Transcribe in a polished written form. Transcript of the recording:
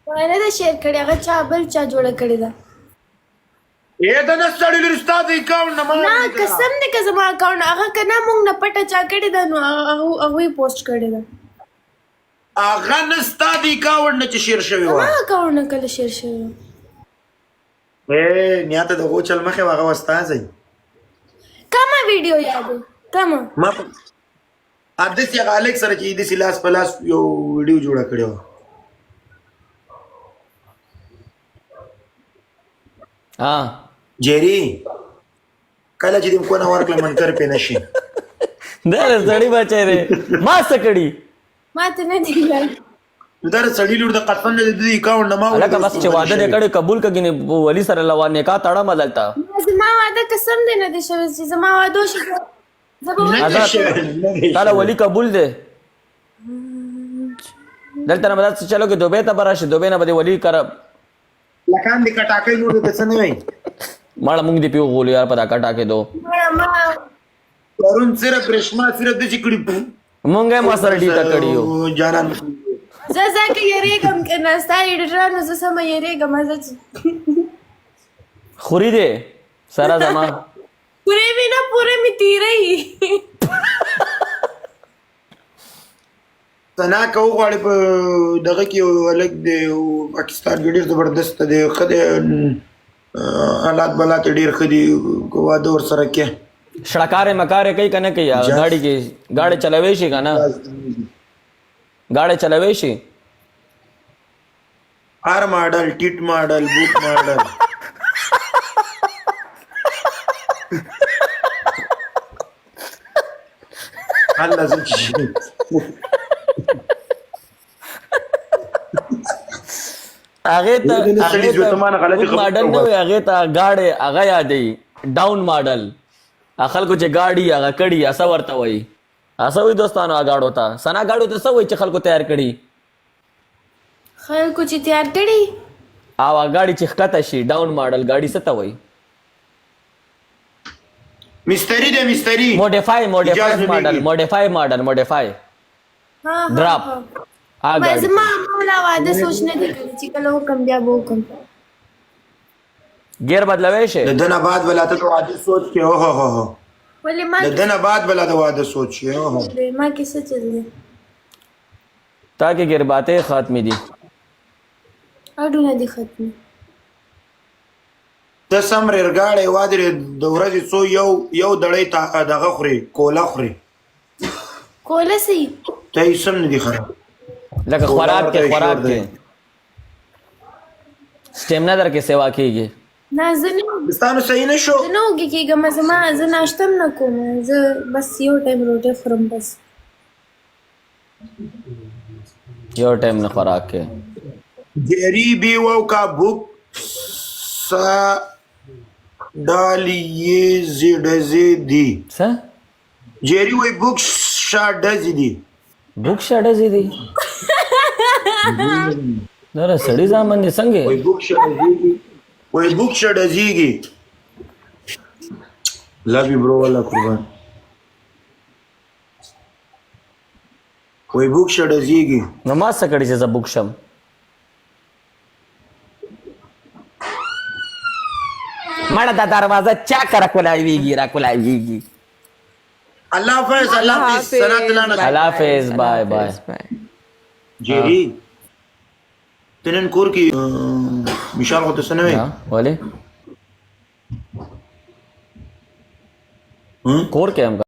ما نه ده شیر کړې، هغه چا بل چا جوړه کړې ده. اے د نه سړی لري، ستا د اکاونټ نه ما نه، قسم دې که زما اکاونټ هغه که نه، مونږ نه پټه چا کړې ده، نو هغوی پوسټ کړې ده. هغه نه، ستا د اکاونټ نه چې شیر شوی و. زما اکاونټ نه کله شیر شوی و؟ اے نیا ته د غوچل مخه هغه استاد. کومه ویډیو یادې؟ کومه؟ ما داسې هغه هلک سره چې داسې لاس په لاس یو ویډیو جوړه کړې وه. ها. جیری، کله چې دې کونه ورکړه، منکر پې نشي. دا سړی بچی دی، ما څه کړي؟ ما ته نه دی یاد. دا سړی لور د قسم نه، د دې اکاونټ نه ما. هلکه بس چې واده دې کړی، قبول کړه، ولي سره لوا نکاح تړه مدلته. زما واده قسم دی نه دی شوی. چې زما واده وشي، زه به نه دی شوی، نه دی. تعالی ولي قبول دی، دلته نه مدد چلو کې دوبه ته براشي، دوبه نه بده ولي کر. لکان دې کټاکې نور ته څه نه وای. مړه مونږ دې پیو غول یار په دا کټاکې دو. ما پرون صرف رشما صرف د چې کړي. مونږه ما سره ډیټا کړی یو. جانان. زه ځکه یریږم که نه، ستا ایډیټرانو زه سمه یریږم. زه خوري دې سره زما. پورې مې نه، پورې مې تیری. سنا کو غواړي په دغه کې الګ دی، پاکستان کې ډیر زبردست دی، ښه دی، حالات بلات ډیر ښه دي، واده ور سره کې. شړکارې مکارې کوي کنه کوي؟ گاڑی کې گاڑی چلوي شي کنه؟ گاڑی چلوي شي؟ هر ماډل، ټیټ ماډل، بوت ماډل. الله زه چې هغه ته سړي زوتمان غلطي. ماډل نه وي، هغه ته گاڑی هغه یادې ډاون ماډل، خلکو چې گاډي هغه کړي، اسا ورته وایي، اسا وی دوستانو. هغه گاډو ته سنا، گاډو ته څه وایي چې خلکو تیار کړي؟ خلکو چې تیار کړي؟ او هغه گاډي چې ښکته شي، ډاون ماډل گاډي څه ته وایي؟ مستری دی، مستری. موډیفای، موډیفای ماډل، موډیفای ماډل، موډیفای ډراپ. هغه زما مولا واده سوچ نه دی کړی، چې کله وکم بیا به وکم. ګیر بدلوي شي. د دنه بعد ولا ته واده سوچ کې او هو هو هو. ولې ما د دنه بعد ولا د واده سوچ کې او هو. ما کې څه چل دی؟ تا کې ګرباته ختمې دي. اډونه دي ختمې. ته سم ریرګاړی وادرې، د ورځې څو یو یو دړی ته دغه خوري، کوله خوري. کوله سي؟ ته یې سم نه دي خراب. لکه خوراک کې، خوراک کې سټیمنا در کې سیوا کیږي. نه، زه نه. ستانو صحیح نه شو. زه نه وږې کېږم. زما زه ناشته هم نه کوم، زه بس یو ټایم روټۍ خورم بس. یو ټایم نه خوراک کې. جری بیوو کا بوک سا ډالیې زیډزې دي. څه؟ جری وای بوک شا ډزې دي. بوک شا ډزې دي؟ دا سړی ځامن دي څنګه؟ وای بوک شا ډزېږي، وای بوک شا ډزېږي. لভ یو برو، والله قربان. وای بوک شا ډزېږي. نو ما څه کړی چې زه بوک شم؟ مړه دا دروازه چا کره کولاویږي را کولاویږي؟ الله حافظ، الله حافظ، سلام لاړه. الله حافظ، بای بای. جری، تنن کور کې مشال خو ته څه نه وې؟ ولې کور کې هم.